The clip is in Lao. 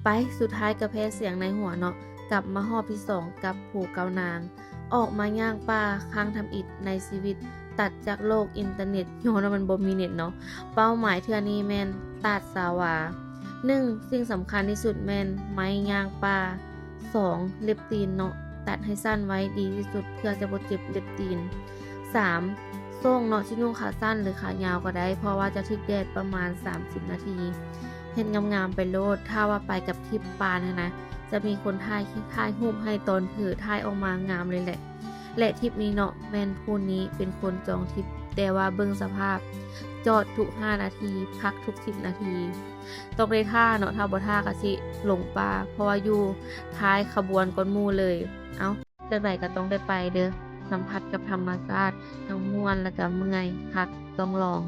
ໄປ ສຸດທ້າຍກໍແພ້ສຽງໃນຫົວເນາະ. ກັບມາຮອບທີສອງກັບພູເກົ້ານາງ. ອອກມາຍ່າງປ່າຄັ້ງທຳອິດໃນຊີວິດ, ຕັດຈາກໂລກອິນເຕີເນັດ ຍ້ອນວ່າມັນບໍ່ມີເນັດເນາະ. ເປົ້າໝາຍເທື່ອນີ້ແມ່ນຕາດຊາວາ. ໜຶ່ງ ສິ່ງສຳຄັນທີ່ສຸດແມ່ນໄມ້ຍ່າງປ່າ. ສອງ ເລັບຕີນເນາະ, ຕັດໃຫ້ສັ້ນໄວ້ດີທີ່ສຸດ ເພື່ອຈະບໍ່ເຈັບເລັບຕີນ. ສາມ ໂສ້ງເນາະ, ຊິນຸ່ງຂາສັ້ນ ຫຼື ຂາຍາວກໍໄດ້ ເພາະວ່າຈະຖືກແດດປະມານສາມສິບນາທີ. ເຮັດງາມໆໄປໂລດ, ຖ້າວ່າໄປກັບທຣິບປ່າຫັ້ນນະ ຈະມີຄົນຖ່າຍ ຖ່າຍຮູບໃຫ້ຕອນເຜີ ຖ່າຍອອກມາງາມເລີຍແຫຼະ. ແລະ ທຣິບນີ້ເນາະ ແມ່ນຜູ້ນີ້ເປັນຄົນຈອງທຣິບ, ແຕ່ວ່າເບິ່ງສະພາບ ຈອດທຸກຫ້ານາທີ ພັກທຸກສິບນາທີ. ຕ້ອງໄດ້ຖ້າເນາະ, ຖ້າບໍ່ຖ້າກໍຊິຫຼົງປ່າ ເພາະວ່າຢູ່ທ້າຍຂະບວນກ່ອນໝູ່ເລີຍ. ເອົ້າ ຈັ່ງໃດກໍຕ້ອງໄດ້ໄປເດີ້, ສຳຜັດກັບທຳມະຊາດ ທັງມ່ວນ ແລະ ກໍເມື່ອຍຄັກ, ຕ້ອງລອງ.